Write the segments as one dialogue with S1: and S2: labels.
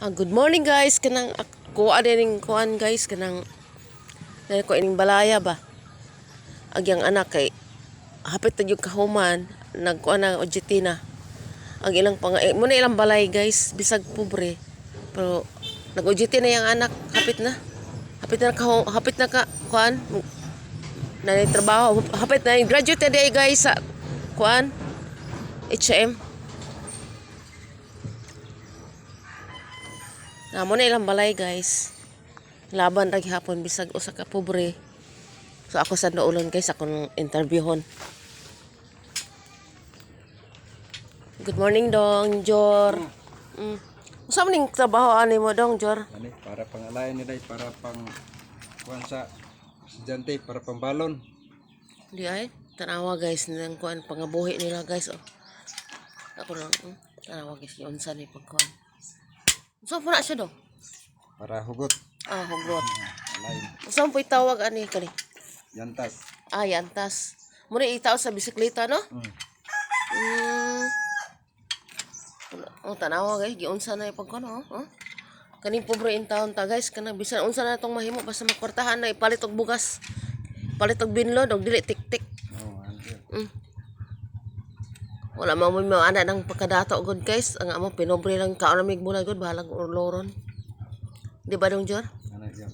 S1: Ah, good morning, guys. Kanang kuha din kuan, guys, kanang ko ining balaya ba. Ang anak kay hapit na yung kahuman, nagkuan na OJT na. Ang ilang pang eh, muna ilang balay, guys, bisag pobre. Pero nag OJT na yung anak, hapit na. Hapit na ka, hapit na ka kuan na yung trabaho, hapit na yung graduate na di guys, sa kuan HM. Na mo na ilang balay, guys. Laban ra gihapon bisag usa ka pobre. So ako sa naulon, guys, akong interviewhon. Good morning, Dong Jor. Usa man ning trabaho ani mo, Dong Jor?
S2: Ani para pang alayan nila, para pang kuan sa estudyante, para pambalon.
S1: Di ay tanawa, guys, nang kuan pangabuhi nila, guys, oh. Ako lang tanawa, guys, unsa ni pagkuan. Unsa po na siya, dong?
S2: Para hugot.
S1: Ah, hugot.
S2: Alayan.
S1: Unsa mo po itawag ani kani?
S2: Yantas.
S1: Ah, yantas. Muna itaw sa bisikleta, no?
S2: Mm.
S1: Oh, tanawa, guys, giunsa na yung pagkuan, oh. Oh. Kaning pobre in town ta, guys, kanang bisan unsa na tong mahimo basta makwartahan na ipalit og bugas. Palit og binlod og dili tik-tik.
S2: Oh, ano yun.
S1: Wala man mo mga anak ng pagkadato gud, guys. Ang amo pinobre lang kaon mig muna gud, bahalag urloron. Di ba, dong Jor?
S2: Ano yun?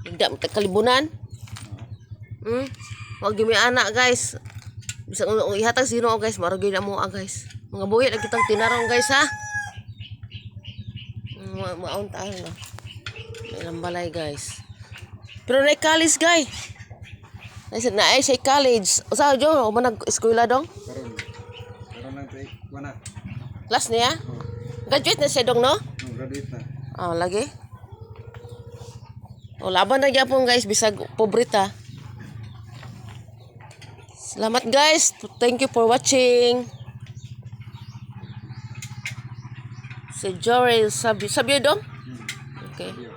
S1: Higda mo kalibunan. Wag gyud mi anak, guys. Bisan kung ihatag sino, guys, maro gyud na mo, ah, guys. Mga buhi lang kitang tinarong, guys, ha. Maon tayo no. May ilang balay, guys. Pero na college, guys. Na na ay siya college. Usa jo, o man nag-eskwela, dong?
S2: Karon. Karon lang tayo. Kuan na.
S1: Last niya?
S2: Oh,
S1: Graduate na siya, dong, no?
S2: Graduate na.
S1: Ah, lagi. O, laban na gyapon, guys, bisag pobreta. Salamat, guys. Thank you for watching. Si Jorel Sabio, Sabio dong?
S2: Hmm.
S1: Okay.
S2: Yun.